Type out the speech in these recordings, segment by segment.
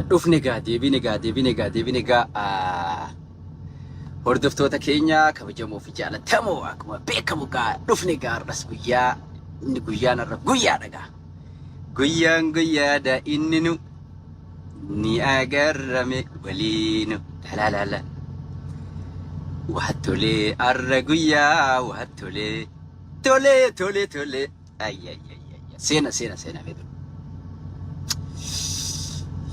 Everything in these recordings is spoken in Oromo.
Dhufne gaa deebine gaa deebine gaa deebine gaa hordoftoota keenya kabajamoo fi jaalatamoo akkuma beekamu gaa dhufne gaa har'as guyyaa inni guyyaan har'a guyyaadha gaa. Guyyaan guyyaadha inni nu ni agarrame waliinu lalaala. Waa tolee har'a guyyaa waa tolee tolee tolee tolee. Ayyayyayya. Seena seena seena fedhu.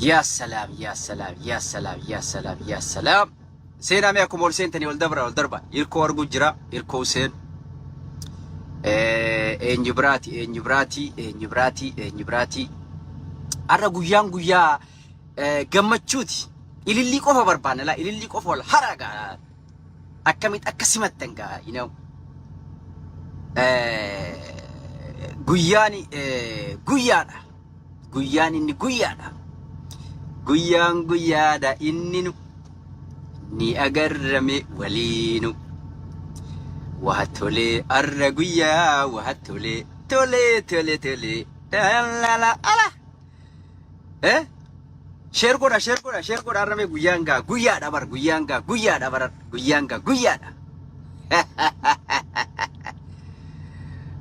Yaa salaam yaa salaam yaa salaam yaa salaam yaa salaam. Seenaa mee akkuma ol seentanii ol dabra ol darba. Hirkoo arguu jira hirkoo Huseen. Eenyu biraati eenyu biraati eenyu biraati eenyu biraati. Har'a guyyaan guyyaa gammachuuti. Ilillii qofa barbaanna laa ilillii qofa ol hara gaa. Akkamitti akka simattan gaa you know. Guyyaan guyyaadha. Guyyaan inni guyyaadha. Guyyaan guyyaadha inni nu ni agarrame waliinu. Waa tolee arra guyyaa waa tolee tolee tolee tolee lala ala. Eh? Share godha share godha share godha arra mee guyyaan gaa guyyaadha bar guyyaan gaa guyyaadha bar guyyaan gaa guyyaadha.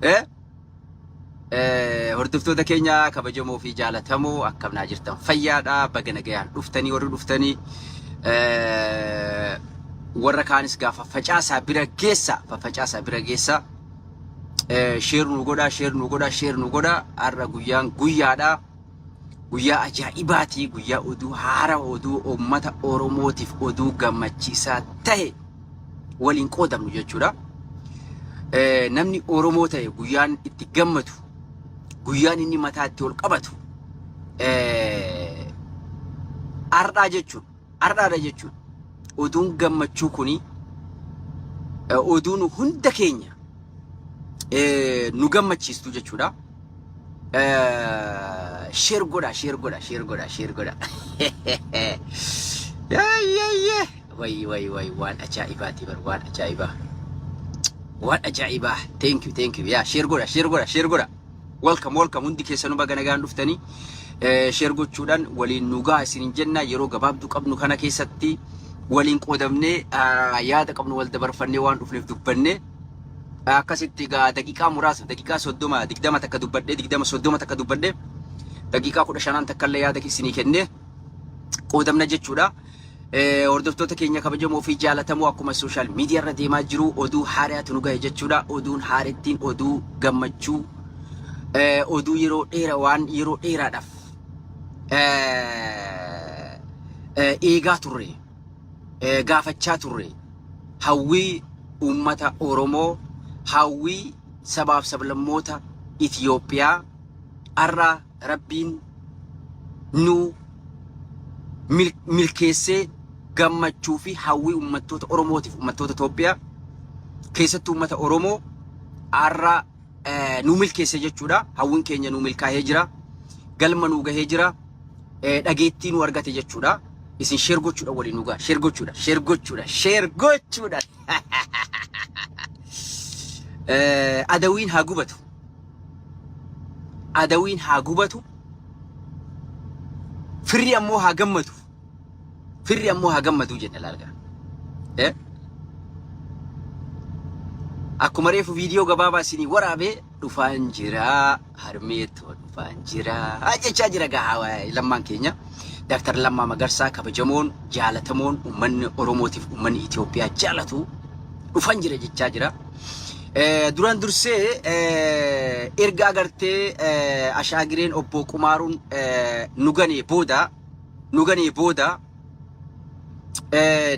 Eh? Hordoftoota keenya kabajamoo fi jaalatamoo akkam naa jirtan fayyaadha baga nagayaan dhuftanii warri dhuftanii warra kaanis gaa faffacaasaa bira geessa faffacaasaa bira geessa sheer nu godhaa sheer nu godhaa sheer nu godhaa har'a guyyaan guyyaadha guyyaa ajaa'ibaati guyyaa oduu haara oduu uummata Oromootiif oduu gammachiisaa tahe waliin qoodamnu jechuudha. Namni Oromoo ta'e guyyaan itti gammadu, guyyaan inni mataa itti ol qabatu har'aa jechuudha. Har'aadha jechuudha. Oduun gammachuu kuni oduun hunda keenya nu gammachiistu jechuudha. Share godha, share godha, share godha, share godha. Yaayyee. Way way way waan ajaa'ibaati bar waan ajaa'ibaa. Waan ajaa'ibaa. Thank you, thank you. Yaa share godha, share godha, share godha. Welcome, welcome. Hundi keessanuu baga nagaan dhuftanii. Share gochuudhaan waliin nu gahaa isiniin jenna yeroo gabaabduu qabnu kana keessatti waliin qoodamnee yaada qabnu wal dabarfannee waan dhufneef dubbannee akkasitti egaa daqiiqaa muraasa daqiiqaa 30 20 takka dubbadhee 20 30 takka dubbadhee daqiiqaa 15 takka illee yaada isinii kennee qoodamna jechuudha. Hordoftoota keenya kabajamoo fi jaalatamoo akkuma sooshaal miidiyaa irra deemaa jiru oduu haaraatu nu gahe jechuudha. Oduun haarettiin oduu gammachuu oduu yeroo dheera waan yeroo dheeraadhaaf eegaa turre gaafachaa turre hawwii uummata Oromoo hawwii sabaaf sablammoota Itiyoophiyaa har'a Rabbiin nu milkeessee gammachuu fi hawwii uummattoota Oromootiif uummattoota Itoophiyaa keessattuu uummata Oromoo har'a nu milkeesse jechuudha. Hawwiin keenya nu milkaa'ee jira. Galma nu gahee jira. Dhageettii nu argate jechuudha. Isin share gochuudha waliin nu gaha. Share gochuudha. Share gochuudha. Share gochuudha. Adawiin haa gubatu. Adawiin haa gubatu. Firri ammoo haa gammadu. Firri ammoo haa gammadu jenna laalgaa. Eh? Akkuma reefu viidiyoo gabaabaa isinii waraabee dhufaan jira harmee too dhufaan jira jechaa jira gahaa lammaan keenya. Daaktar Lammaa Magarsaa kabajamoon jaalatamoon uummanni Oromootiif uummanni Itoophiyaa jaalatu dhufan jira jechaa jira. Duraan dursee erga agartee ashaagireen obbo Qumaaruun nu ganee booda nu ganee booda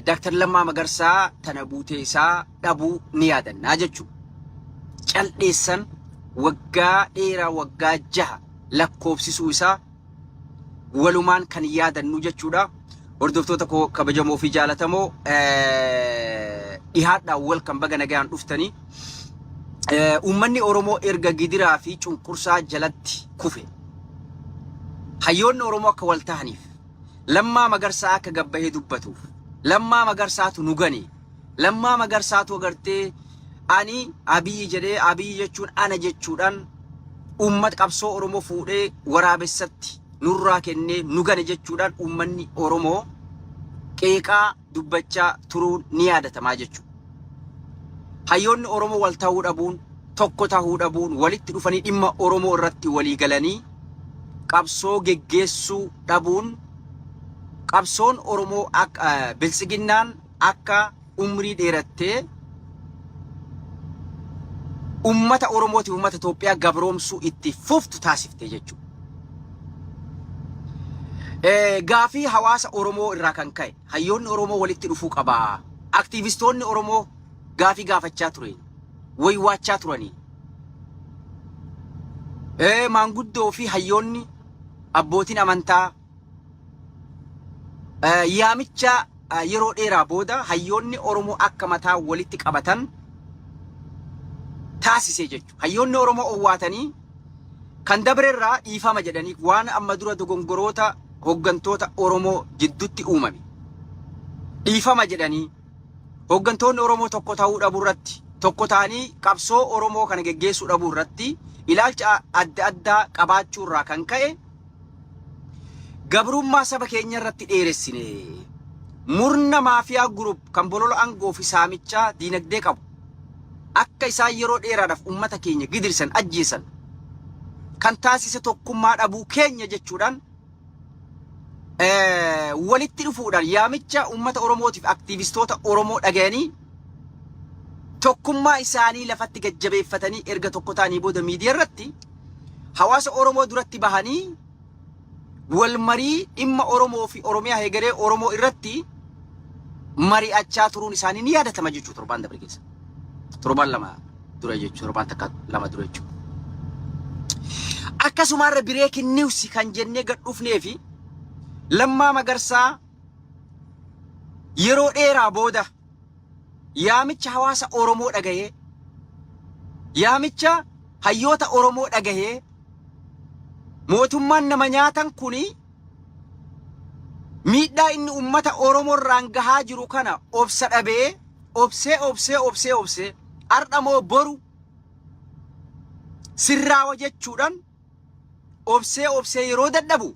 Daaktar Lammaa Magarsaa tana buutee isaa dhabuu ni yaadannaa jechuudha. Caldheessan waggaa dheeraa waggaa jaha lakkoofsisuu isaa walumaan kan yaadannu jechuudha. Hordoftoota koo kabajamoo fi jaalatamoo dhihaadhaa welcome baga nagayaan dhuftanii. Uummanni Oromoo erga gidiraa fi cunqursaa jalatti kufe. Hayyoonni Oromoo akka wal tahaniif, Lammaa Magarsaa akka gabbahee dubbatuuf, Lammaa Magarsaatu nu gane, Lammaa Magarsaatu agartee ani Abiyyi jedhee Abiyyi jechuun ana jechuudhaan uummata qabsoo Oromoo fuudhee waraabessatti nurraa kennee nu gane jechuudhaan uummanni Oromoo qeeqaa dubbachaa turuun ni yaadatamaa jechuudha. Hayyoonni Oromoo wal ta'uu dhabuun, tokko ta'uu dhabuun, walitti dhufanii dhimma Oromoo irratti walii galanii qabsoo geggeessuu dhabuun qabsoon Oromoo akka biltsiginnaan akka umrii dheerattee ummata Oromootiif ummata Itoophiyaa gabroomsuu itti fuftu taasifte jechuudha. Gaafii hawaasa Oromoo irraa kan ka'e hayyoonni Oromoo walitti dhufuu qabaa. Aktiivistoonni Oromoo gaafii gaafachaa tureen, waywaachaa turanii. Maanguddoo fi hayyoonni abbootiin amantaa yaamicha yeroo dheeraa booda hayyoonni Oromoo akka mataa walitti qabatan taasise jechuudha. Hayyoonni Oromoo owwaatanii kan dabrerraa dhiifama jedhanii waan amma dura dogongoroota hoggantoota Oromoo jiddutti uumame dhiifama jedhanii hoggantoonni Oromoo tokko ta'uu dhabuu irratti tokko ta'anii qabsoo Oromoo kana geggeessuu dhabuu irratti ilaalcha adda addaa qabaachuu irraa kan ka'e gabrummaa saba keenya irratti dheeressine. Murna mafia group kan bolola aangoo fi saamichaa diinagdee qabu akka isaan yeroo dheeraadhaaf ummata keenya gidirsan, ajjeesan kan taasise tokkummaa dhabuu keenya jechuudhaan walitti dhufuudhaan yaamicha ummata Oromootiif aktiivistoota Oromoo dhagayanii tokkummaa isaanii lafatti gajjabeeffatanii erga tokko ta'anii booda miidiyaa irratti hawaasa Oromoo duratti bahanii wal marii dhimma Oromoo fi Oromiyaa hegeree Oromoo irratti mari'achaa turuun isaanii ni yaadatama jechuudha torbaan dabre keessa. Torbaan 2 dura jechuudha, torbaan takka 2 dura jechuudha. Akkasumarra breaking news kan jennee gad dhufnee fi Lammaa Magarsaa yeroo dheeraa booda yaamicha hawaasa Oromoo dhagahee, yaamicha hayyoota Oromoo dhagahee, mootummaan nama nyaatan kuni miidhaa inni ummata Oromoo irraan gahaa jiru kana obsa dhabee, obsee obsee obsee obsee har'a moo boru sirraawa jechuudhaan obsee obsee yeroo dadhabu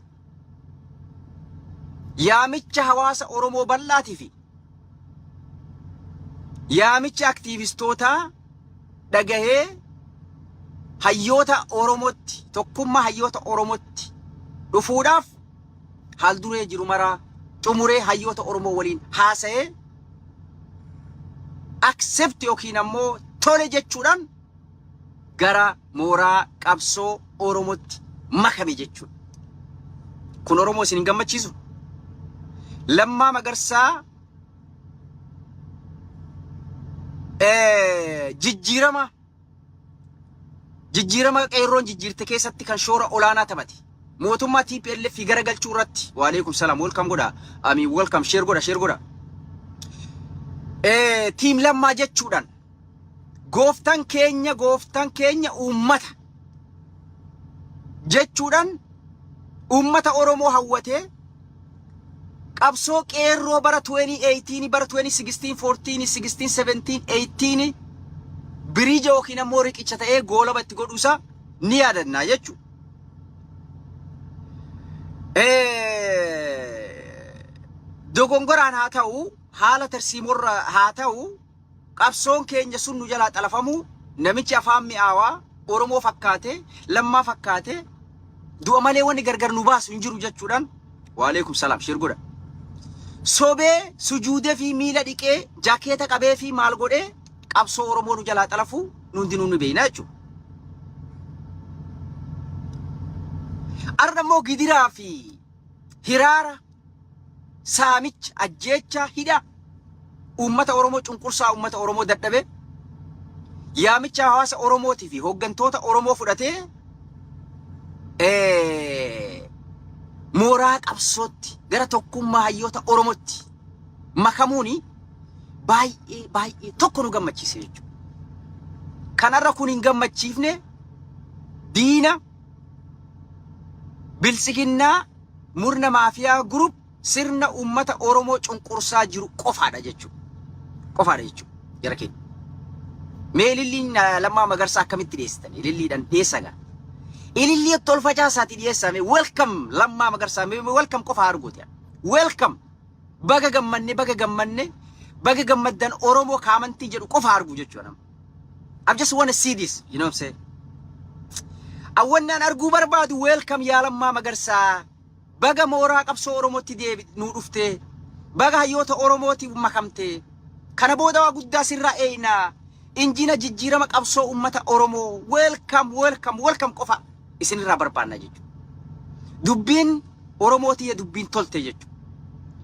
yaamicha hawaasa Oromoo bal'aatii fi yaamicha aktiivistootaa dhagahee hayyoota Oromootti, tokkummaa hayyoota Oromootti dhufuudhaaf haal duree jiru maraa xumuree hayyoota Oromoo waliin haasa'ee accept yookiin ammoo tole jechuudhaan gara mooraa qabsoo Oromootti makame jechuudha. Kun Oromoo isin hin gammachiisu? Lammaa Magarsaa jijjiirama qeerroon jijjiirte keessatti kan shoora olaanaa taphate. Mootummaa TPLF garagalchuu irratti. Waalaikum salaam, welcome godha. Ami welcome, share godha, share godha. Team Lammaa jechuudhaan gooftaan keenya, gooftaan keenya uummata jechuudhaan uummata Oromoo hawwatee qabsoo qeerroo bara 2018, bara 2016, 14, 16, 17, 18 biriija yookiin ammoo riqicha ta'ee goolaba itti godhuusaa ni yaadannaa jechuudha. Dogongoraan haa ta'u, haala tarsiimorra haa ta'u, qabsoon keenya sun nu jalaa xalafamuu namichi afaan mi'aawaa Oromoo fakkaate, Lammaa fakkaate, du'a malee wanni gargar nu baasu hin jiru jechuudhaan, waalaikum salaam, share godha. Sobee sujuudee fi miila dhiqee jaakeeta qabee fi maal godhee qabsoo Oromoo nu jalaa xalafuu nu hundinuu ni beekna jechuudha. Har'a immoo gidiraa fi hiraara, saamicha, ajjeechaa, hidha uummata Oromoo, cunqursaa uummata Oromoo dadhabe yaamicha hawaasa Oromootii fi hooggantoota Oromoo fudhatee mooraa qabsootti gara tokkummaa hayyoota Oromootti makamuuni baay'ee baay'ee tokko nu gammachiise jechuudha. Kanarra kun hin gammachiifne diina biltsiginnaa murna mafia group sirna uummata Oromoo cunqursaa jiru qofaadha jechuudha. Qofaadha jechuudha. Jara keenya. Mee ililliin Lammaa Magarsaa akkamitti dhiyeessitan? Ililliidhaan dhiyeessa gaa. Ilillii itti ol facaasaati dhiyeessaame. Welcome Lammaa Magarsaa. Welcome qofa arguuti. Welcome. Baga gammanne, baga gammanne, baga gammaddan Oromoo kaamantii jedhu qofa argu jechuudha nama. I just wanna see this, you know what I'm saying? Awwannaan arguu barbaadu, welcome yaa Lammaa Magarsaa. Baga mooraa qabsoo Oromootti deebi nuu dhuftee. Baga hayyoota Oromootiif makamtee. Kana booda waa guddaa sirraa eeynaa. Injina jijjiirama qabsoo uummata Oromoo. Welcome, welcome, welcome qofa isinirraa barbaanna jechuudha. Dubbiin Oromootii dubbiin tolte jechuudha.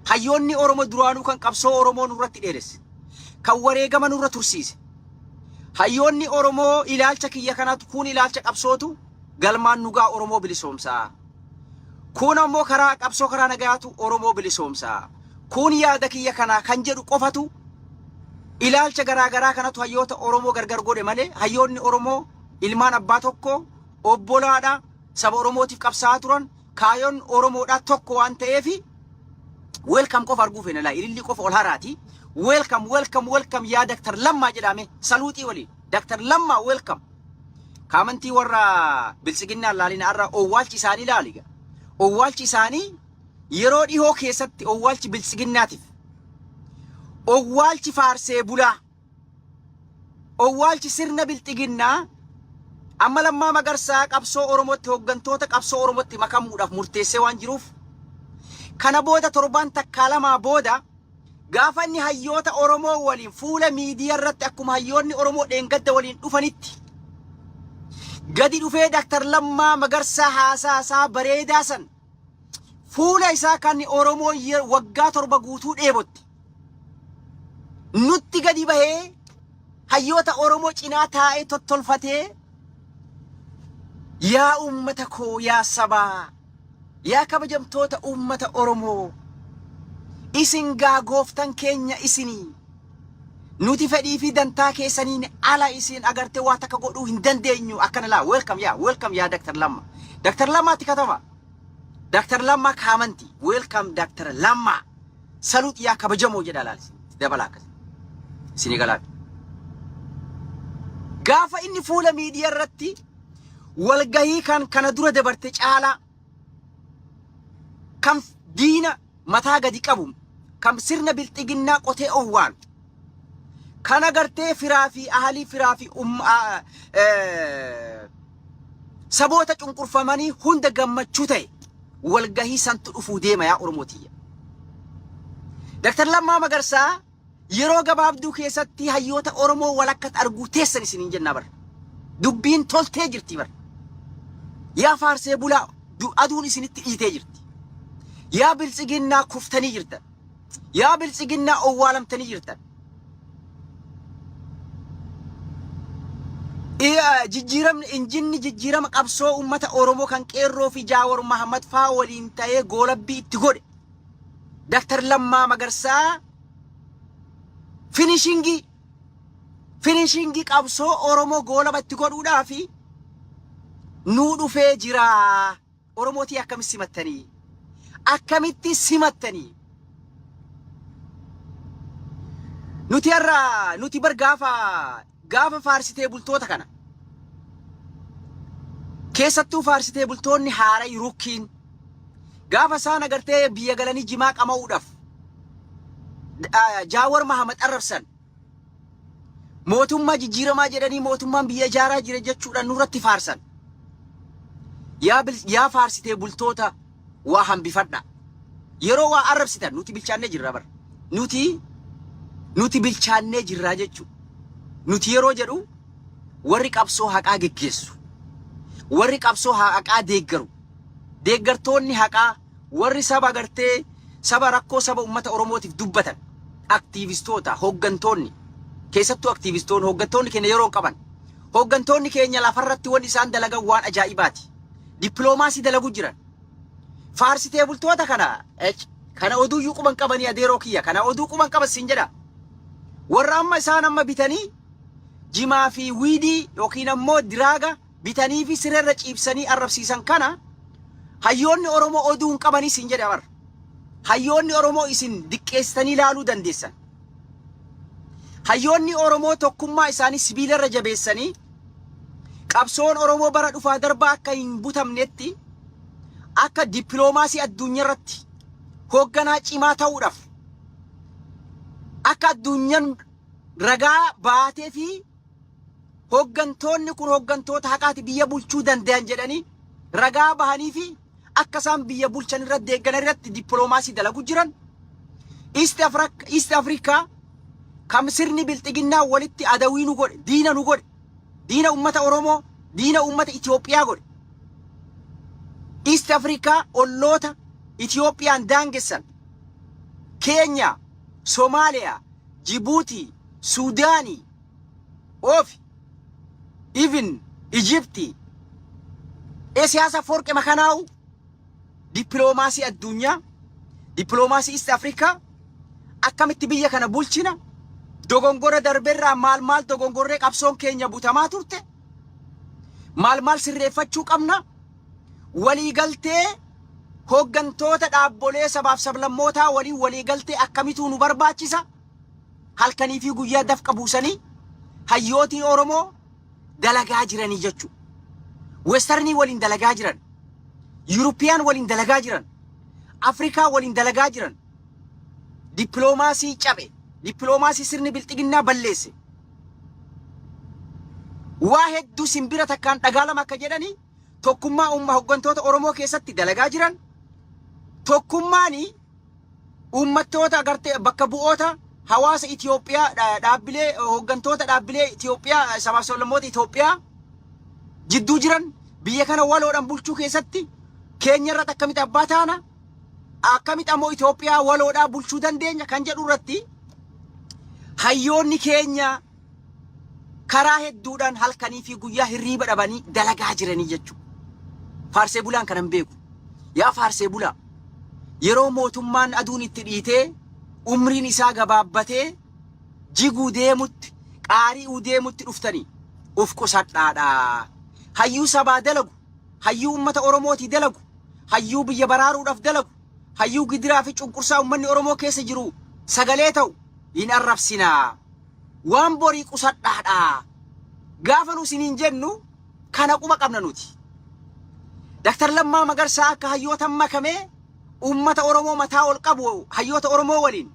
Hayyoonni Oromoo duraanuu kan qabsoo Oromoo nurratti dheeresse. Kan wareegama nurra tursiise. Hayyoonni Oromoo ilaalcha kiyya kanatu, kun ilaalcha qabsootu galmaan nugaa Oromoo bilisoomsaa. Kun ammoo karaa qabsoo karaa nagayaatu Oromoo bilisoomsaa. Kun yaada kiyya kanaa kan jedhu qofatu, ilaalcha garaa garaa kanatu hayyoota Oromoo gargar godhe malee, hayyoonni Oromoo ilmaan abbaa tokko, obbolaadha, saba Oromootiif qabsaa'aa turan, kaayoon Oromoodhaa tokko waan ta'eefi welcome qofa arguu feena laa, ililli qofa ol haraati. Welcome, welcome, welcome yaa Daktar Lammaa jedhame saluuxii waliin. Daktar Lammaa, welcome. Kaamantii warra biltsiginnaan laalina, irra owwaalchi isaanii laaliga. Owwaalchi isaanii yeroo dhihoo keessatti, owwaalchi biltsiginnaatiif, owwaalchi faarsee bulaa, owwaalchi sirna bilxiginnaa, amma Lammaa Magarsaa qabsoo Oromootti, hooggantoota qabsoo Oromootti makamuudhaaf murteessee waan jiruuf, kana booda torbaan takkaa lamaa booda gaafa inni hayyoota Oromoo waliin fuula miidiyaa irratti, akkuma hayyoonni Oromoo dheengadda waliin dhufanitti gadi dhufee, Daktar Lammaa Magarsaa haasaa isaa bareedaa san, fuula isaa kan Oromoo waggaa 7 guutuu dheebotte nutti gadi bahee, hayyoota Oromoo cinaa taa'ee tottolfatee, "Yaa uummata koo, yaa sabaa, yaa kabajamtoota uummata Oromoo, isin gaa gooftan keenya isinii, nuti fedhii fi dantaa keessaniin ala isin agartee waa takka godhuu hin dandeenyu," akkana laa. Welcome yaa, welcome yaa Dr. Lamma. Dr. Lammaatti katama. Dr. Lammaa kaamanti. Welcome Dr. Lammaa. Salute yaa kabajamoo jedha laal, dabala akkas. Isinii galaa. Gaafa inni fuula miidiyaa irratti walgahii kan kana dura dabarte caalaa, kan diina mataa gadi qabu, kan sirna bilxiginnaa qotee owwaalu, kan agartee firaa fi ahalii, firaa fi saboota cunqurfamanii hunda gammachuu ta'e, walgahii santu dhufuu deema yaa Oromootiyya. Dr. Lammaa Magarsaa yeroo gabaabduu keessatti hayyoota Oromoo walakkatti arguu teessan isiniin jennaa bara. Dubbiin toltee jirti bara. Yaa faarsee bulaa, aduun isinitti dhiitee jirti. Yaa biltsiginnaa, kuftanii jirtan. Yaa biltsiginnaa, owwaalamtanii jirtan. Jijjiiramni, injinni jijjiirama qabsoo uummata Oromoo kan qeerroo fi Jaawar Mahammad faa waliin ta'ee goolabbii itti godhe, Dr. Lammaa Magarsaa, finishingii qabsoo Oromoo goolaba itti godhuudhaa fi nuu dhufee jira. Oromootii, akkamitti simattanii? Akkamitti simattanii? Nuti har'a, nuti bar gaafa faarsitee bultoota kana, keessattuu faarsitee bultoonni haaraa rukkiin, gaafa isaan agartee biyya galanii jimaa qama'uudhaaf Jaawar Mahamad arrabsan, mootummaa jijjiiramaa jedhanii, mootummaan biyya ijaaraa jira jechuudhaan nurratti faarsan. Yaa faarsitee bultoota, waa hambifadha. Yeroo waa arrabsitan nuti bilchaannee jirra bar. Nuti bilchaannee jirraa jechuudha. Nuti yeroo jedhu, warri qabsoo haqaa geggeessu, warri qabsoo haqaa deeggaru, deeggartoonni haqaa, warri saba agartee saba rakkoo saba uummata Oromootiif dubbatan, aktiivistoota, hooggantoonni, keessattuu aktiivistoonni, hooggantoonni keenya yeroo qaban, hooggantoonni keenya lafarratti wanni isaan dalagan waan ajaa'ibaati. Dippiloomaasii dalagu jiran. Faarsitee bultoota kana oduuyyuu quban qabanii, adeeroo kiyya, kana oduu quban qaban siin jedha. Warra amma isaan amma bitanii jimaa fi weedii yookiin ammoo diraaga bitanii fi sireerra ciibsanii arrabsiisan kana, hayyoonni Oromoo oduu hin qabanii siin jedha bara. Hayyoonni Oromoo isin diqqeessitanii ilaaluu dandeessan. Hayyoonni Oromoo tokkummaa isaanii sibiilarra jabeessanii Qabsoon Oromoo bara dhufaa darbaa akka hin butamnetti, akka dippiloomaasii addunyaa irratti hoogganaa cimaa ta'uudhaaf, akka addunyaan ragaa baatee fi hooggantoonni kun hooggantoota haqaati, biyya bulchuu danda'an jedhanii ragaa bahanii fi akka isaan biyya bulchan irratti deeggaran irratti dippiloomaasii dalagu jiran. East Africa kam sirni bilxiginnaa walitti adawii nu godhe, diina nu godhe, diina ummata Oromoo, diina ummata Itoophiyaa godhe. East Africa olloota Itoophiyaan daangessan Keenya, Somaaliyaa, Jibuutii, Suudaanii, of even Egypti, siyaasa forqe makanaa'u dippiloomaasii addunyaa, dippiloomaasii East Africa, akkamitti biyya kana bulchina, dogongora darberraa maal maal dogongorree qabsoon keenya butamaa turte, maal maal sirreeffachuu qabna, waliigaltee hooggantoota dhaabbolee sabaaf sablammootaa waliin waliigaltee akkamituu nu barbaachisa, halkanii fi guyyaa dafqa buusanii hayyootiin Oromoo dalagaa jiranii jechuudha. Westernii waliin dalagaa jiran, Yuurupiyaan waliin dalagaa jiran, Afrikaa waliin dalagaa jiran, dippiloomaasii cabe, dippiloomaasii sirni bilxiginnaa balleesse. Waa hedduu simbira takkaan dhagaa lama akka jedhanii, tokkummaa uumma hooggantoota Oromoo keessatti dalagaa jiran, tokkummaani uummattoota agartee bakka bu'oota hawaasa Itoophiyaa, dhaabbilee hooggantoota dhaabbilee Itoophiyaa, sabaaf sablammoota Itoophiyaa jidduu jiran, biyya kana waloodhaan bulchuu keessatti keenya irratti akkamitti abbaa taana, akkamitti ammoo Itoophiyaa waloodhaa bulchuu dandeenya kan jedhu irratti hayyoonni keenya karaa hedduudhaan halkanii fi guyyaa hirriiba dhabanii dalagaa jiranii jechuudha. Faarsee bulaan kanan beeku. Yaa faarsee bulaa, yeroo mootummaan aduun itti dhiitee umriin isaa gabaabbatee jiguu deemutti, qaari'uu deemutti dhuftanii uf qusadhaadha. Hayyuu sabaa dalagu, hayyuu uummata Oromootii dalagu, hayyuu biyya baraaruudhaaf dalagu, hayyuu gidiraa fi cunqursaa uummanni Oromoo keessa jiru sagalee ta'u hin arrabsinaa. Waan borii qusadhaadha. Gaafa nu isiniin jennu kana quba qabna nuti. Daktar Lammaa Magarsaa akka hayyoota makamee uummata Oromoo mataa ol qabu, hayyoota Oromoo waliin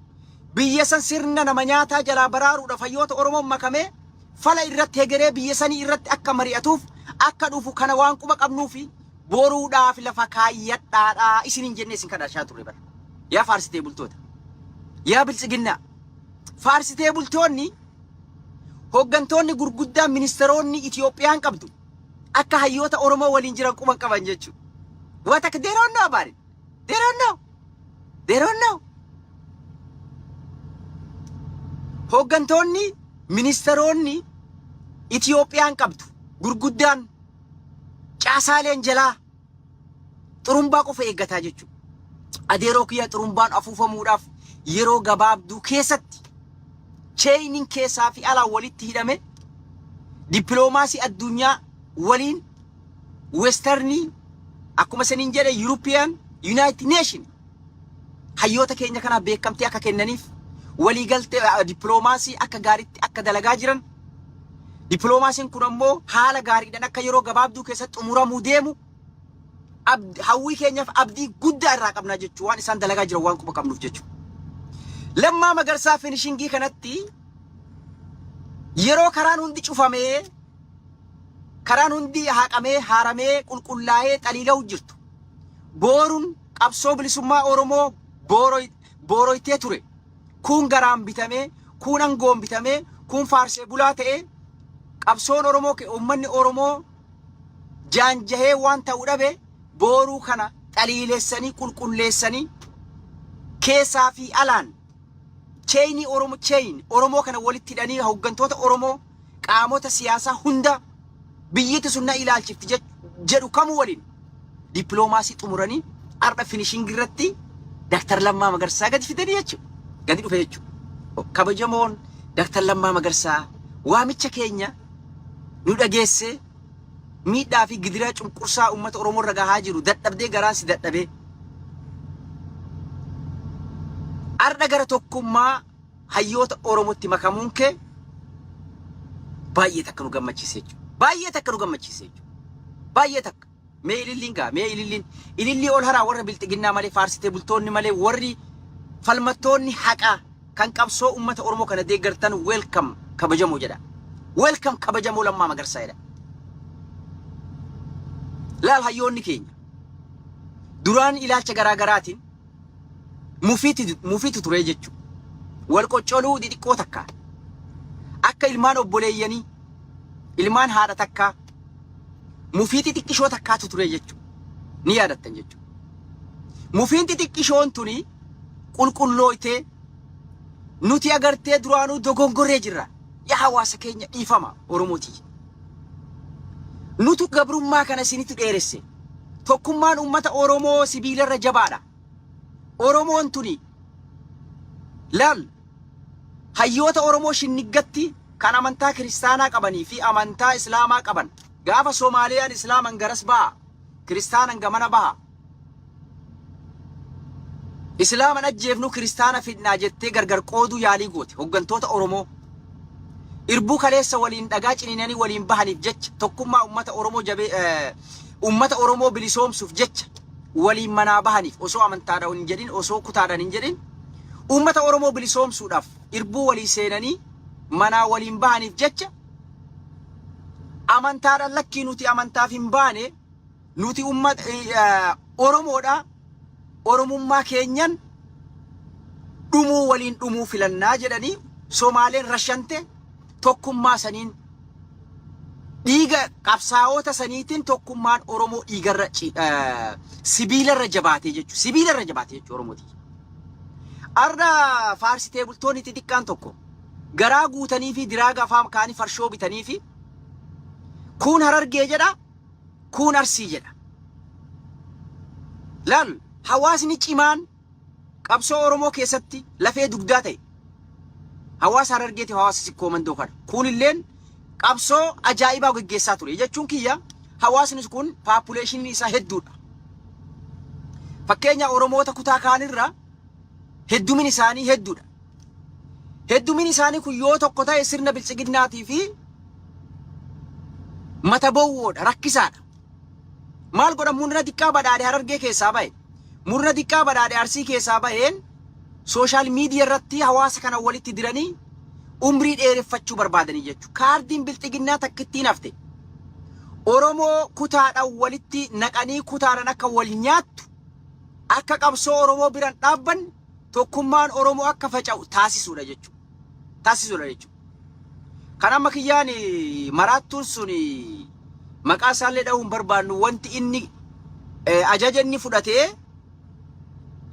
biyya san sirna nama nyaataa jalaa baraaruudhaaf hayyoota Oromoo makamee fala irratti, hegeree biyya sanii irratti akka mari'atuuf akka dhufu kana waan quba qabnuufi boruudhaaf lafa kaayyadhaadha isiniin jennee isin kadhachaa turre bara. Yaa faarsitee bultoota. Yaa biltsiginnaa. Faarsitee bultoonni, hooggantoonni gurguddaan, ministeeronni Itiyoophiyaan qabdu akka hayyoota Oromoo waliin jiran quban qaban jechuudha. What akka they don't know about it. They don't know. They don't know. Hooggantoonni, ministeeronni Itiyoophiyaan qabdu gurguddaan, caasaaleen jalaa xurumbaa qofa eeggataa jechuudha. Adeeroo kiyya, xurumbaan afuufamuudhaaf yeroo gabaabduu keessatti chainiin keessaa fi alaa walitti hidhame, dippiloomaasii addunyaa waliin, westernii akkuma isiniin jedhe, European United Nation hayyoota keenya kanaaf beekamtii akka kennaniif waliigaltee dippiloomaasii akka gaariitti akka dalagaa jiran, dippiloomaasiin kun ammoo haala gaariidhaan akka yeroo gabaabduu keessatti xumuramuu deemu hawwii keenyaaf abdii guddaa irraa qabnaa jechuu, waan isaan dalagaa jiran waan quba qabnuuf jechuudha. Lammaa Magarsaa finishingii kanatti yeroo karaan hundi cufamee, karaan hundi haqamee, haaramee, qulqullaa'ee xaliila'u jirtu. Booruun qabsoo bilisummaa Oromoo booroytee ture. Kuun garaan bitamee, kuun aangoon bitamee, kuun faarsee bulaa ta'ee qabsoon Oromoo, uummanni Oromoo jaanjahee waan ta'u dhabe, booruu kana xaliilessanii qulqulleessanii keessaa fi alaan chainii Oromoo, chain Oromoo kana walitti hidhanii, hooggantoota Oromoo, qaamota siyaasaa hunda biyyatti sun na ilaalchifti jedhu kamuu waliin dippiloomaasii xumuranii har'a finishing irratti Daktar Lammaa Magarsaa gadi fidanii jechuudha. Gadi dhufe jechuudha. Kabajamoon Daktar Lammaa Magarsaa waamicha keenya nu dhageessee, miidhaa fi gidiraa cunqursaa uummata Oromoo irra gahaa jiru dadhabdee, garaan si dadhabee, har'a gara tokkummaa hayyoota Oromootti makamuun kee baay'ee takka nu gammachiise jechuudha. Baay'ee takka nu gammachiise jechuudha. Baay'ee takka. Mee ililliin gaa mee ililliin ilillii ol haraa warra bilxiginnaa malee faarsitee bultoonni malee warri falmattoonni haqaa kan qabsoo uummata Oromoo kana deeggartan welcome kabajamoo jedha. Welcome kabajamoo Lammaa Magarsaa jedha. Laal, hayyoonni keenya duraan ilaalcha garaa garaatiin mufiitu ture jechuudha. Wal qoccoluu xixiqqoo takka. Akka ilmaan obboleeyyanii, ilmaan haadha takkaa, mufii xixiqqishoo takkaatu ture jechuudha. Ni yaadattan jechuudha. Mufiin xixiqqishoon tuni qulqullooytee nuti agartee duraanuu dogongorree jirra. Yaa hawaasa keenya, dhiifama Oromootii. Nutu gabrummaa kana isinitti dheeresse. Tokkummaan uummata Oromoo sibiilarra jabaadha. Oromoon tuni laal, hayyoota Oromoo Shinniggatti kan amantaa kiristaanaa qabanii fi amantaa Islaamaa qaban, gaafa Soomaaliyaan Islaaman garas ba'a, kiristaanan gamana baha. Islaaman ajjeefnu, kiristaana fidnaa jettee gargar qooduu yaalii goote hoggantoota Oromoo. Irbuu kaleessa waliin dhagaa ciniinanii waliin bahaniif jecha, tokkummaa uummata Oromoo jabee, uummata Oromoo bilisoomsuuf jecha waliin manaa bahaniif, osoo amantaadhaan hin jedhin, osoo kutaadhaan hin jedhin, uummata Oromoo bilisoomsuudhaaf irbuu walii seenanii manaa waliin bahaniif jecha, amantaadhaan lakkii, nuti amantaaf hin baane, nuti uummata Oromoodha, Oromummaa keenyan dhumuu, waliin dhumuu filannaa jedhanii Somaaleen rashante. Tokkummaa saniin, dhiiga qabsaa'ota saniitiin tokkummaan Oromoo dhiigarra, sibiilarra jabaatee jechuudha. Sibiilarra jabaatee jechuudha Oromooti. Arra faarsitee bultoonni xixiqqaan tokko garaa guutanii fi diraaga afaan kaanii farshoo bitanii fi kuun Harargee jedha, kuun Arsii jedha. Laal, hawaasni cimaan qabsoo Oromoo keessatti lafee dugdaa ta'e hawaasa Harargeetiif hawaasa Sikkoo Mandoo kana. Kuunilleen qabsoo ajaa'ibaa gaggeessaa ture jechuun kiyya, hawaasni kun populationiin isaa hedduudha. Fakkeenya Oromoota kutaa kaanirra heddumin isaanii hedduudha. Heddumin isaanii kun yoo tokko ta'e sirna biltsiginnaatii fi mata bowwoodha, rakkisaadha. Maal godha? Murna xiqqaa badhaadhe Harargee keessaa bahe, murna xiqqaa badhaadhe Arsii keessaa baheen social media irratti hawaasa kana walitti diranii umrii dheereffachuu barbaadanii jechuudha. Kaardiin bilxiginnaa takkittiin hafte. Oromoo kutaadhaan walitti naqanii kutaadhaan akka wal nyaattu, akka qabsoo Oromoo biraan dhaabban, tokkummaan Oromoo akka faca'u taasisuudha jechuudha. Taasisuudha jechuudha. Kan amma kiyyaan maraattuun sun maqaa isaallee dha'uu hin barbaannu, wanti inni ajaja inni fudhatee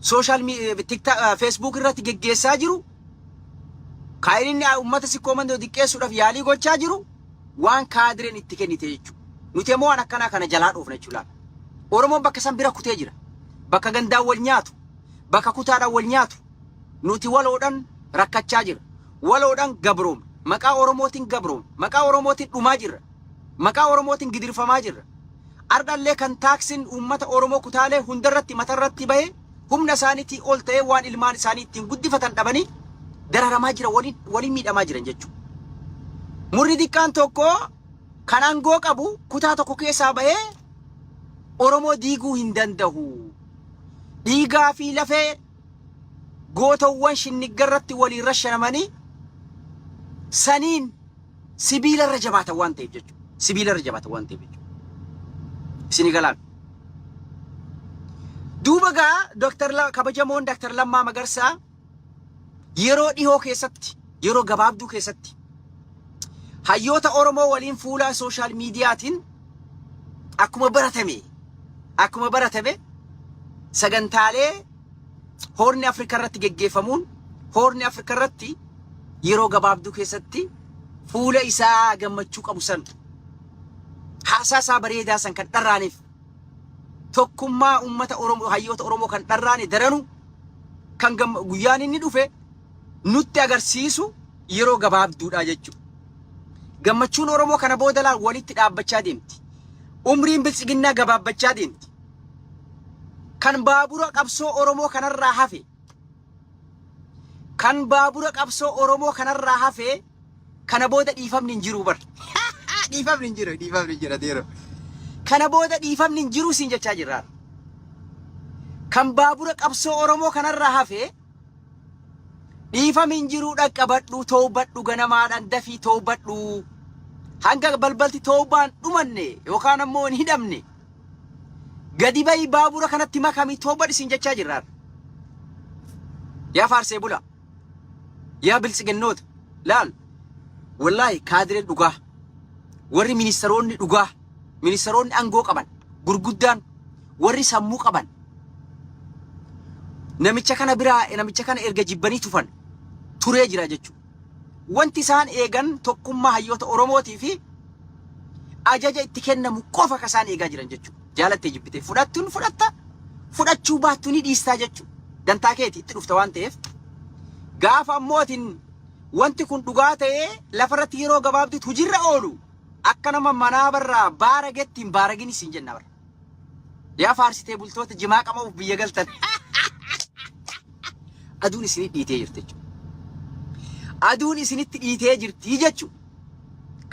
social Facebook irratti geggeessaa jiru, kan inni uummata Sikkoo Mandoo xiqqeessuudhaaf yaalii gochaa jiru, waan kaadireen itti kennite jechuudha. Nuti immoo waan akkanaa kana jalaa dhoofna jechuudha. Oromoon bakka san bira kutee jira. Bakka gandaan wal nyaatu, bakka kutaadhaan wal nyaatu, nuti waloodhaan rakkachaa jira. Waloodhaan gabroomna. Maqaa Oromootiin gabroomna. Maqaa Oromootiin dhumaa jirra. Maqaa Oromootiin gidirfamaa jirra. Ardhallee kan taaksiin uummata Oromoo kutaalee hundarratti matarratti bahe humna isaaniitii ol ta'ee, waan ilmaan isaanii ittiin guddifatan dhabanii dararamaa jira, waliin waliin miidhamaa jiran jechuudha. Murni xiqqaan tokko kan aangoo qabu kutaa tokko keessaa bahee Oromoo diiguu hin danda'u. Dhiigaa fi lafee gootawwan Shinigga irratti waliin rashanamanii saniin sibiilarra jabaatan waan ta'eef jechuudha. Sibiilarra jabaatan waan ta'eef jechuudha. Isinii galaan. Duuba gaa Dr. kabajamoon Dr. Lammaa Magarsaa yeroo dhihoo keessatti, yeroo gabaabduu keessatti hayyoota Oromoo waliin fuula social mediaatiin akkuma baratame sagantaalee Horn Afrikaa irratti geggeeffamuun, Horn Afrikaa irratti yeroo gabaabduu keessatti fuula isaa gammachuu qabu san, haasaa isaa bareedaa san kan dharraaneef, tokkummaa uummata Oromoo, hayyoota Oromoo kan dharraane, daranu kan guyyaan inni dhufe nutti agarsiisu yeroo gabaabduudha jechuudha. Gammachuun Oromoo kana booda laal walitti dhaabbachaa deemti. Umriin biltsiginnaa gabaabbachaa deemti. Kan baabura qabsoo Oromoo kanarraa hafe, kan baabura qabsoo Oromoo kanarraa hafe, kana booda dhiifamni hin jiru bar. Dhiifamni hin jiru, dhiifamni hin jiru adeero. Kana booda dhiifamni hin jiru siin jechaa jirra. Kan baabura qabsoo Oromoo kanarraa hafe dhiifamni hin jiru. Dhaqqabadhu, toobadhu, ganamaadhaan dafii toobadhu. Hanga balbalti toobaan dhumanne yookaan ammoo hin hidhamne gadi bahi, baabura kanatti makamii toobadhu siin jechaa jirra. Yaa faarsee bula. Yaa biltsiginnoota, laal, wallaahi kaadireen dhugaa, warri ministeeronni dhugaa, ministeeronni aangoo qaban gurguddaan, warri sammuu qaban, namicha kana biraa, namicha kana erga jibbanii tufan turee jira jechuudha. Wanti isaan eegan tokkummaa hayyoota Oromootii fi ajaja itti kennamu qofa ka isaan eegaa jiran jechuudha. Jaalattee jibbitee fudhattuun fudhatta, fudhachuu baattu ni dhiistaa jechuudha. Dantaa keeti itti dhufta waan ta'eef. Gaafa ammoo atiin wanti kun dhugaa ta'ee lafarratti yeroo gabaabduutti hojiirra oolu, akka nama manaa barraa baaragetti hin baaragin isin jenna bara. Yaa faarsitee bultoota jimaa qama'uuf biyya galtan. Aduun isinitti dhiitee jirti jechuudha. Aduun isinitti dhiitee jirti jechuudha.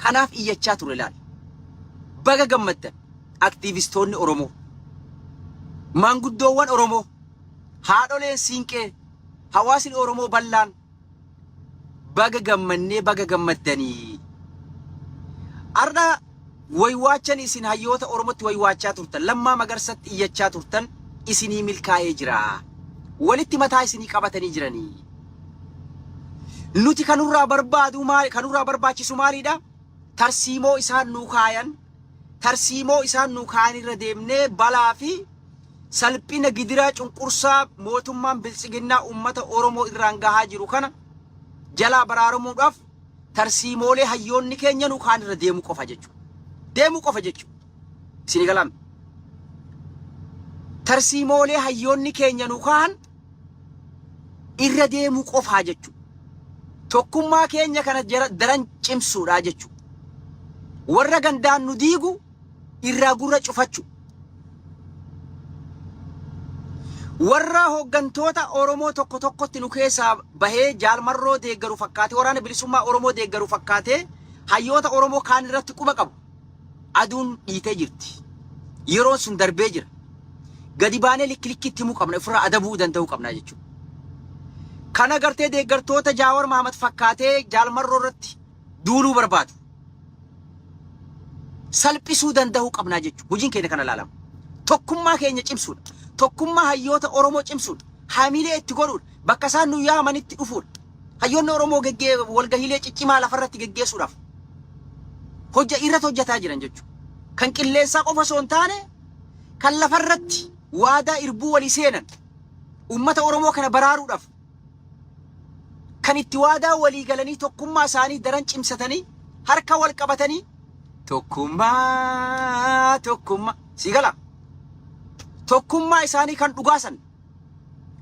Kanaaf iyyachaa ture laal. Baga gammaddan aktiivistoonni Oromoo. Maanguddoowwan Oromoo. Haadholeen siinqee. Hawaasni Oromoo bal'aan. Baga gammannee, baga gammaddanii. Har'a waywaachan isin hayyoota Oromootti waywaachaa turtan, Lammaa Magarsatti iyyachaa turtan isinii milkaa'ee jira. Walitti mataa isinii qabatanii jiranii. Nuti kanurraa barbaadu maali? Kanurraa barbaachisu maalidha? Tarsiimoo isaan nuu kaayan, tarsiimoo isaan nuu kaayan irra deemnee balaa fi salphina, gidiraa, cunqursaa mootummaan biltsiginnaa uummata Oromoo irraan gahaa jiru kana jalaa baraaramuudhaaf tarsiimoolee hayyoonni keenya nu kaan irra deemuu qofa jechuudha. Deemuu qofa jechuudha. Isinii galaame. Tarsiimoolee hayyoonni keenya nu kaan irra deemuu qofaa jechuudha. Tokkummaa keenya kana daran cimsuudha jechuudha. Warra gandaan nu diigu irraa gurra cufachuu. Warra hooggantoota Oromoo tokko tokkotti nu keessaa bahee jaalmarroo deeggaru fakkaatee, waraana bilisummaa Oromoo deeggaru fakkaatee hayyoota Oromoo kaan irratti quba qabu. Aduun dhiitee jirti. Yeroon sun darbee jira. Gadi baanee likki likkitti himuu qabna. Ofirraa adabuu danda'uu qabna jechuudha. Kana gartee deeggartoota Jaawar Mahamad fakkaatee jaalmarroo irratti duuluu barbaadu salphisuu danda'uu qabnaa jechuudha. Hojiin keenya kana ilaalamu. Tokkummaa keenya cimsuudha. Tokkummaa hayyoota Oromoo cimsuudha. Hamilee itti godhuudha. Bakka isaan nu yaamanitti dhufuudha. Hayyoonni Oromoo walgahiilee ciccimaa lafarratti geggeessuudhaaf hojja irratti hojjetaa jiran jechuudha. Kan qilleensaa qofa osoo hin taane, kan lafarratti waadaa irbuu walii seenan, uummata Oromoo kana baraaruudhaaf kan itti waadaa walii galanii, tokkummaa isaanii daran cimsatanii, harka wal qabatanii, tokkummaa, tokkummaa sii gala, tokkummaa isaanii kan dhugaasan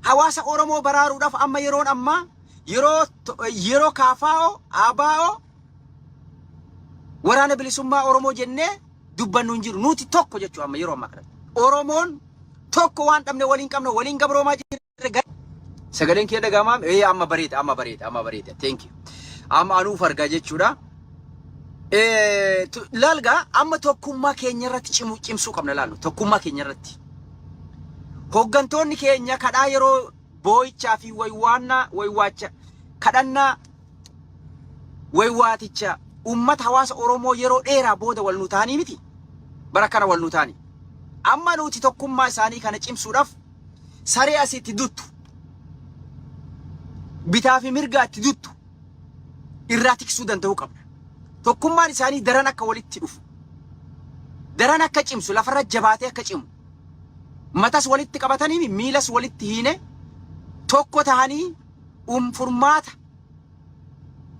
hawaasa Oromoo baraaruudhaaf. Amma yeroon ammaa yeroo KFO, ABO, waraana bilisummaa Oromoo jennee dubbannu hin jiru. Nuti tokko jechuu. Amma yeroo ammaa kanatti Oromoon tokko, waan dhabne waliin qabna, waliin gabroomaa jirra. Sagaleen kee dhaga'amaa? Ee, amma bareeda, amma bareeda, amma bareeda. Thank you. Amma anuuf argaa jechuudha. Laalgaa, amma tokkummaa keenya irratti cimuu cimsuu qabna. Laallu, tokkummaa keenya irratti. Hooggantoonni keenya kadhaa yeroo boo'ichaa fi waywaannaa, waywaacha, kadhannaa, waywaaticha uummata hawaasa Oromoo yeroo dheeraa booda wal nu ta'anii miti. Bara kana wal nu ta'anii. Amma nuti tokkummaa isaanii kana cimsuudhaaf saree asitti duttu, bitaa fi mirgaa itti duttu irraa tiksuu danda'uu qabna. Tokkummaan isaanii daran akka walitti dhufu, daran akka cimsu, lafarra jabaatee akka cimu, matas walitti qabatanii miilas walitti hiine tokko ta'anii furmaata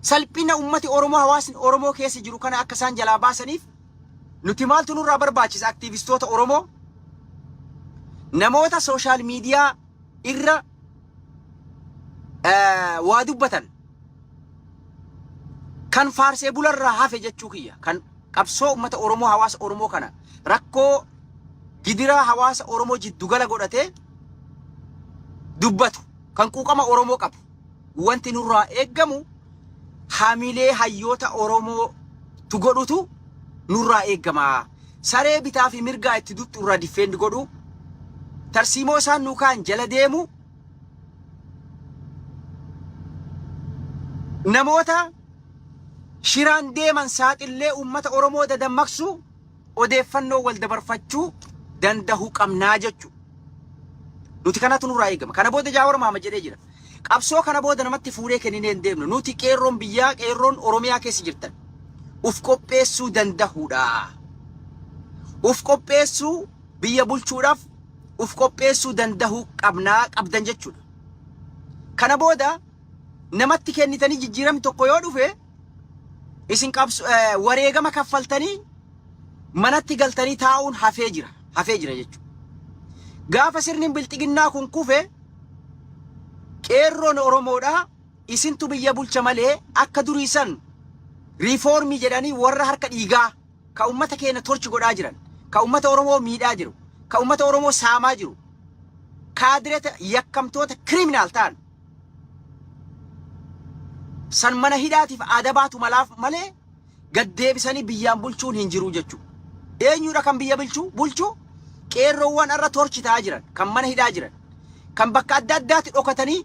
salphina ummati Oromoo, hawaasni Oromoo keessa jiru kana akka isaan jalaa baasaniif nuti maaltu nurraa barbaachisa? Aktiivistoota Oromoo, namoota social media irra waa dubbatan, kan faarsee bularraa hafe jechuu kiyya, kan qabsoo ummata Oromoo, hawaasa Oromoo kana rakkoo gidiraa hawaasa Oromoo jiddugala godhatee dubbatu, kan quuqama Oromoo qabu, wanti nurraa eeggamu hamilee hayyoota Oromoo tu godhutu. nurraa eegama. Saree bitaa fi mirgaa itti duxxu irraa defend godhu, tarsiimoo isaan nuu kaan jala deemu, namoota shiraan deeman saaxillee uummata Oromoo dadammaqsu, odeeffannoo wal dabarfachuu dandahuu qabnaa jechuudha. Nuti kanatu nurraa eegama. Kana booda Jaawar Mahamad jedhee jira. Qabsoo kana booda namatti fuudhee kenninee hin deemnu. Nuti qeerroon biyyaa, qeerroon Oromiyaa keessa jirtan uf qopheessuu dandahuudha. Uf qopheessuu, biyya bulchuudhaaf uf qopheessuu dandahuu qabnaa, qabdan jechuudha. Kana booda namatti kennitanii jijjiiramni tokko yoo dhufe isin qabsu wareegama kaffaltanii manatti galtanii taa'uun hafee jira. Hafee jira jechuudha. Gaafa sirni bilxiginnaa kun kufe, qeerroon Oromoodhaa isintu biyya bulcha malee, akka durii san riifoormii jedhanii warra harka dhiigaa ka ummata keenya torture godhaa jiran, ka ummata Oromoo miidhaa jiru, ka ummata Oromoo saamaa jiru, kaadireta yakkamtoota criminal ta'an san mana hidhaatiif adabaatu malaaf malee gad deebisanii biyyaan bulchuun hin jiru jechuudha. Eenyudha kan biyya bulchuu? Bulchuu qeerroowwan irra torture ta'aa jiran, kan mana hidhaa jiran, kan bakka adda addaatti dhokatanii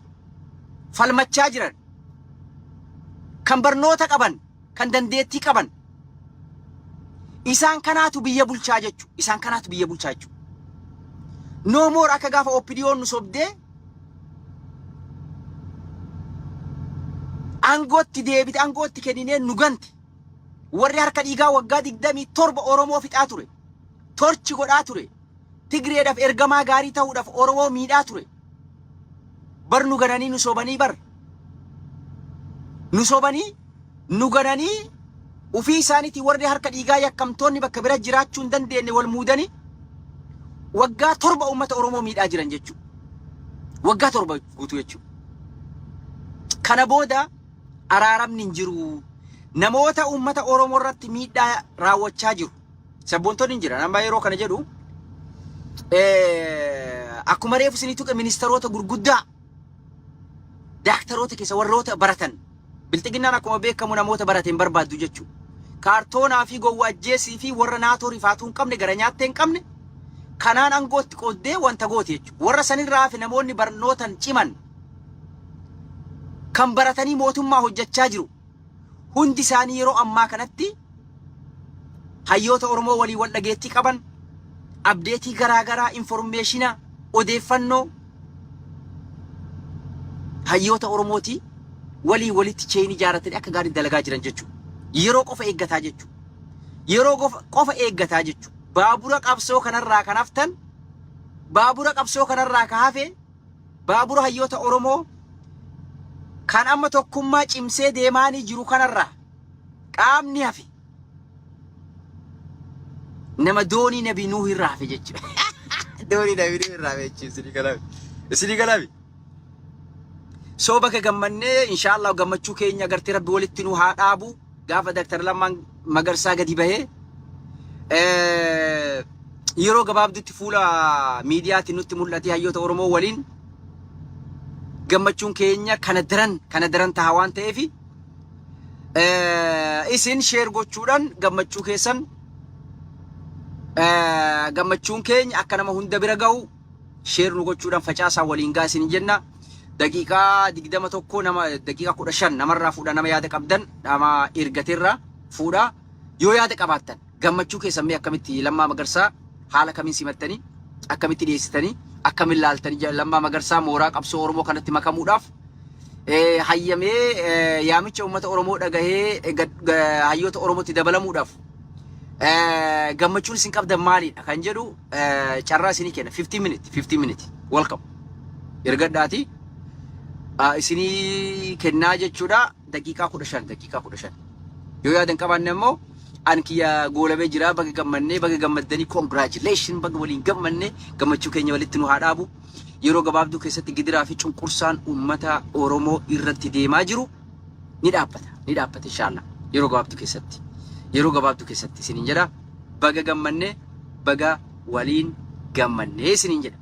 falmachaa jiran, kan barnoota qaban, kan dandeettii qaban. Isaan kanaatu biyya bulchaa jechuudha. Isaan kanaatu biyya bulchaa jechuudha. No more akka gaafa OPDO'n nu sobdee aangootti deebite, aangootti kenninee nu gante. Warri harka dhiigaa waggaa 27 Oromoo fixaa ture. Torture godhaa ture. Tigreedhaaf ergamaa gaarii ta'uudhaaf Oromoo miidhaa ture. Bar nu gananii, nu sobanii, bar. Nu sobanii, nu gananii, ufii isaaniitii warri harka dhiigaa yakkamtoonni bakka bira jiraachuu hin dandeenye wal muudanii waggaa 7 uummata Oromoo miidhaa jiran jechuudha. Waggaa 7 guutuu jechuudha. Kana booda araaramni hin jiru. Namoota uummata Oromoo irratti miidhaa raawwachaa jiru. Sabboontonni hin jiran. Amma yeroo kana jedhu, akkuma reefu isinii tuqe, ministeerota gurguddaa, daaktaroota keessa warroota baratan, bilxiginnaan akkuma beekamu namoota barate hin barbaaddu jechuudha. Kaartoonaa fi gowwa ajjeesii fi warra naatoo rifaatuu hin qabne, gara nyaattee hin qabne kanaan aangootti qooddee wanta gooti jechuudha. Warra sanirraa fi namoonni barnootan ciman kan baratanii mootummaa hojjechaa jiru hundi isaanii yeroo ammaa kanatti hayyoota Oromoo walii wal dhageettii qaban, update garaa garaa, information, odeeffannoo hayyoota Oromootii walii walitti chain ijaarratanii akka gaarii dalagaa jiran jechuudha. Yeroo qofa eeggataa jechuudha. Yeroo qofa eeggataa jechuudha. Baabura qabsoo kanarraa kan haftan, baabura qabsoo kanarraa ka hafe, baabura hayyoota Oromoo kan amma tokkummaa cimsee deemaanii jiru kanarraa qaamni hafe nama doonii Nabi Nuuh irraa hafe jechuudha. Doonii Nabi Nuuh irraa hafe jechuudha. Isinii galaabi. Isinii galaabi. Soo bakka gammannee, inshaallah gammachuu keenya agartee Rabbi walitti nu haa dhaabu. Gaafa Dr. Lammaan Magarsaa gadi bahee yeroo gabaabdutti fuula miidiyaatiin nutti mul'atee hayyoota Oromoo waliin gammachuun keenya kana daran taha waan ta'eef, isin share gochuudhaan gammachuu keessan, gammachuun keenya akka nama hunda bira gahu share nu gochuudhaan facaasaa waliin gaa isin jenna. Daqiiqaa 21, nama daqiiqaa 15 namarraa fuudha. Nama yaada qabdan nama ergateerraa fuudha. Yoo yaada qabaattan, gammachuu keessan mee akkamitti Lammaa Magarsaa haala kamiin simattanii, akkamitti dhiyeessitanii, akkamiin laaltanii, Lammaa Magarsaa mooraa qabsoo Oromoo kanatti makamuudhaaf hayyamee, yaamicha uummata Oromoo dhagahee hayyoota Oromootti dabalamuudhaaf gammachuun isin qabdan maalidha kan jedhu carraa isinii kenna. 15 minute, 15 minute, welcome, ergadhaati isinii kennaa jechuudha. Daqiiqaa 15, daqiiqaa 15. Yoo yaadan qabaanne immoo an kiyya goolabee jira. Baga gammannee, baga gammaddanii, congratulation, baga waliin gammanne. Gammachuu keenya walitti nu haa dhaabu. Yeroo gabaabduu keessatti gidiraa fi cunqursaan uummata Oromoo irratti deemaa jiru ni dhaabbata, ni dhaabbata inshallah, yeroo gabaabduu keessatti, yeroo gabaabduu keessatti isiniin jedha. Baga gammannee, baga waliin gammannee isiniin jedha.